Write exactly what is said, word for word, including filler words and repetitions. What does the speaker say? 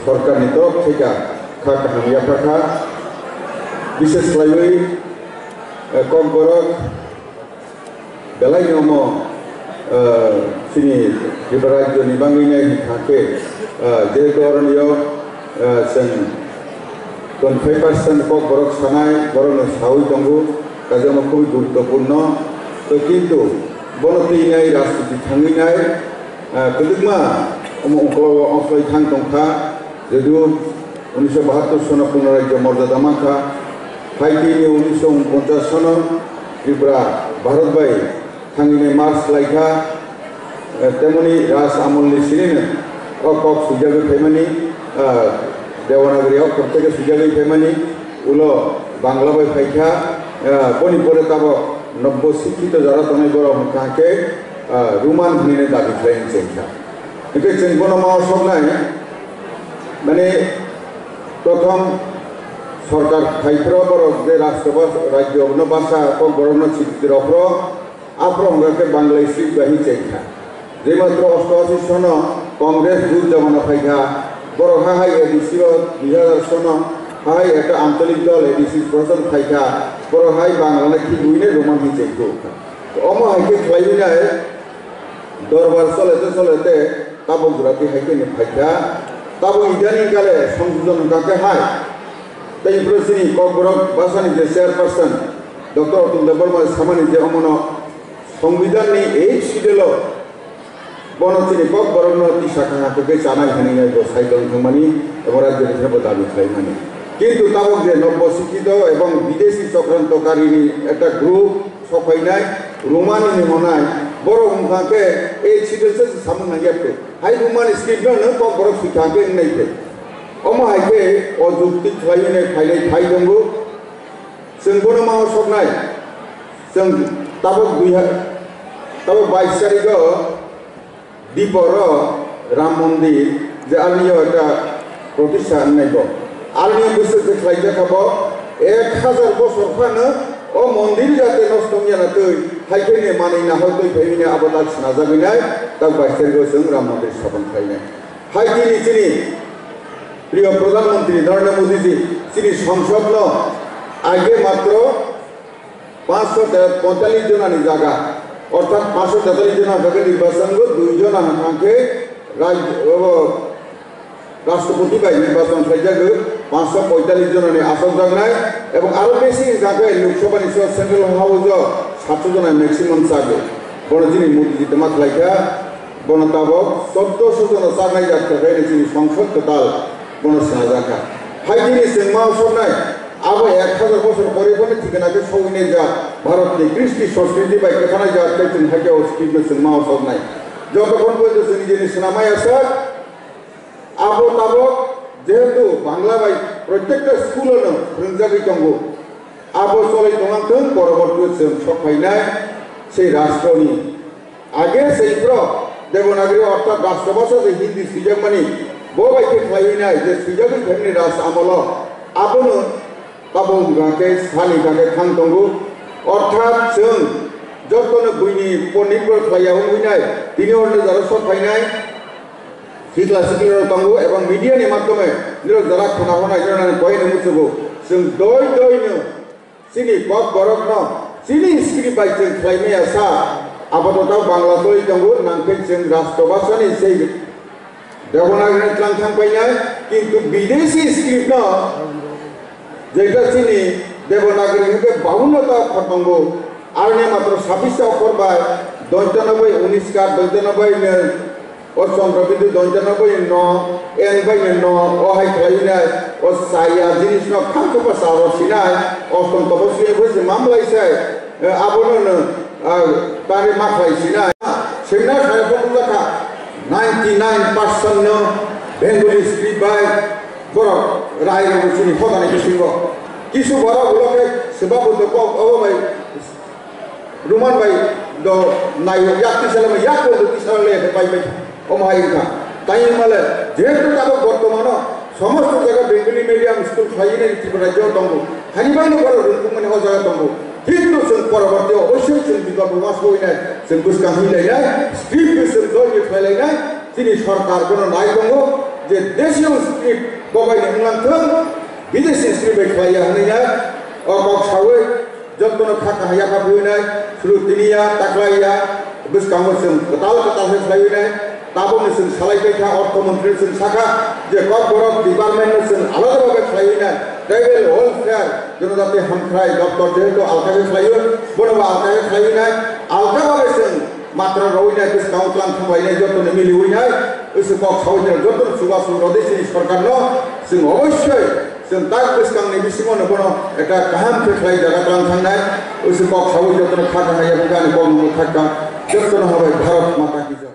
Sorkarni torof theka kha kaham yapha kha. Bishes khlaiwi, eh, Kokborok belai no omo, eh, chini Tripura rajyoni bangwi nai hwnkha khe, eh, jehetu oroni o, eh, chwng twenty five percent Kokborok sanai, borokno saui tongo, kaisa omo khubui guruttopurno. To kintu bono twi nai rajniti thangwi nai, eh, kwdwkma omo ongkologo ongkhlai thang tongkha, jedu unisho bahattor sono Purno Rajyo morjada mankha, hai tini unisho unponchas sono Tripura Bharat bai thangwi nai march laikha, eh, temoni Raj Amolni sinino o kok swijagwi phaimani, ah, Devanagari okhor theke swijagwi phaimani, ulo Bangla bai phaikha, ah, boni pore tabok nobbo sikkito jara tongnai borok hwnkha khe, ah, Roman hwnwi dabi khlai chengkha. Hwnkhe chwng bono ma soknai, mane, prothom sorkar phaiphro borok je rashtra bas-, rajyo no basa kokborokno sikti rokro, aphro hwnkha khe Bangla script bai chengkha. Jematro osto ashi sono Congress jut jamana phaikha, borok ha hai A D C o dui hazar sono ha hai ekta ancholik dol A D C proshon phaikha, borok hai Bangla no khibui ne Roman hi chengkha. Omo hai khe khlaiwi nai dorbar cholete cholete tabuk jora twi hai khe ni phaikha. Tabuk idani kale songsujon hwnkha khe hai. Tei phuru chini Kokborok bwsani je chairperson Doctor Atul Debbarma samani je omono Songbidanni eighth schedule o bono chini Kokborokno tisa kaham khe chanai hwnwi bo sai tong thangmani ebo rajyoni thebo dabi khlaimani. Kintu tabuk je nobbo sikkito ebong bidesi chokrantokarini ekta group sokphainai, Romani ni hwnai, borok wngkha khe eighth schedule se samung nangya khe. Hai Romani script no nwng Kokborok swi thang khe wngnai khe. Omo hai khe o jukti khlaiwi nai phainai phai tongo. Chwng bono ma soknai. Chwng tabuk dui ha-, tabuk bais tarikh o Dipor o Ram Mondir je arni o ekta protishtha wngnai bo. Arni bwswk khe khlaijak kha bo ek hazar bosor phano o mondir jate nosto wngya na twi hai khe ni manwi nahoi twi phaiwi nai abo tak snajagwi nai tak bais tarikh o chwng Ram Mondir sthapan khlainai. Hai tini chini priyo Pradhan Mantri Narendra Modi ji chini songsod no age matro panchsho pointalis jonani jaga, orthat panchsho tetallis jona hwnkha khe nirbachon go dui jona hwnkha khe raj-, obo Rashtrapati bai nirbachon khlaijago, panchsho pointalis jonani asokjaknai, ebong aro besi hwnkha khe Lok Sabha ni so Central House o satsho jona maximum chago. Bono chini Modi ji tama khlaikha, bono tabok choddoso jono chaknai jak khe chini songsod kwtal bono swnajak kha. Hai tini chwng ma soknai, abo ek hazar bosor pore phano thikana khe sogwi nai jak, Bharat ni kristi sanskriti bai kwthanai jak tei chwng hai khe o script no chwng ma soknai. Jotokhon porjonto chwng nijeni swnamai asak, abo tabok jehetu Bangla bai protekta school o no phwrwngjagwi tongo, abo cholwi tongwng thung, poroborti o chwng sokphainai sei rashtroni Age se iphro Devanagari orthat Rashtrabhasha je Hindi swijakmani bo bai khe khlaiwi nai je swijagwi phaimani Raj amolo abono tabuk hwnkha khe sani hwnkha khe thang tongo. Orthat chwng jotono buini upor nirbhor khlaiya wngwi nai tini orni jora sok phainai sikla siklirok tongo ebong media ni matome nirok jora khna hwnai nirok nani poino muchugo chwng doi doino Chini Kokborokno chini script bai chwng khlai maya sa, apato tao Bangla twi tongo, nangkhe chwng Rashtrabhasha ni sei Devanagari ni tlang thang painai, kintu bidesi script no jeita chini Devanagari hwnkhe baunno ta okhor tongo, aroni matro sabbish ta okhor bai dointa noboi unis ka dointa noboi O Chandra Bindu doinjana bai no, en bai no, o hai khlai nai, o saya jinis no kham kham sa ro sinai, ostom tobo sui bo se mam lai sai, eh, abo no no, ah, tare ma khlai sinai. Sengna khlai bo jakha, ninety nine percent no Bengali script bai, borok rai ro sini hoda ni bisingo. Kisu borok ulo khe seba bo to kok, obo bai, Roman bai do nai yak ti sala yak ko ti sala le bai bai. Om hai ka. Tai male jehetu ta bortomano somosto jaga Bengali medium school khlai ni Tripura rajyo tongo. Hani bang no boro rung mani o jaga tongo. Kintu chwng poroborti obossoi chwng bikolpo ma soi nai. Chwng bwskang hi lai nai. Script chwng doi ni khlai lai nai. Chini sorkar bono nai tongo. Je desiyo script bobaini wnglang thung, bidesi script bai khlaiya hwnwi nai, o kok sawi jotono kha kahai yapha phuinai, sulu tiniya, taklaiya, bwskango chwng kwtal kwtal khe khlaiwi nai, tabukni chwng salai pai kha, ortho montri chwng sakha je kokborok department no chwng alada bhabe khlaiwi nai, tribal welfare, jonojati hamkrai doptor jehetu alka khe khlaio, bono bo alka khe khlaiwi nai, alka bhabe chwng Matra rwinai bwskang tlang thanglainai jotoni miliwinai, wisi kok sawi jora jotoni chubachu rwdi chini sorkarno, chwng obossoi chwng tak bwskangni bisingo no bono ekta kaham khe khlai jaga tlang thangnai, wisi kok sawi jotoni kha kahai ya bwkha ani kok nungwi khakha, jotono habai Bharat Mata ki jai.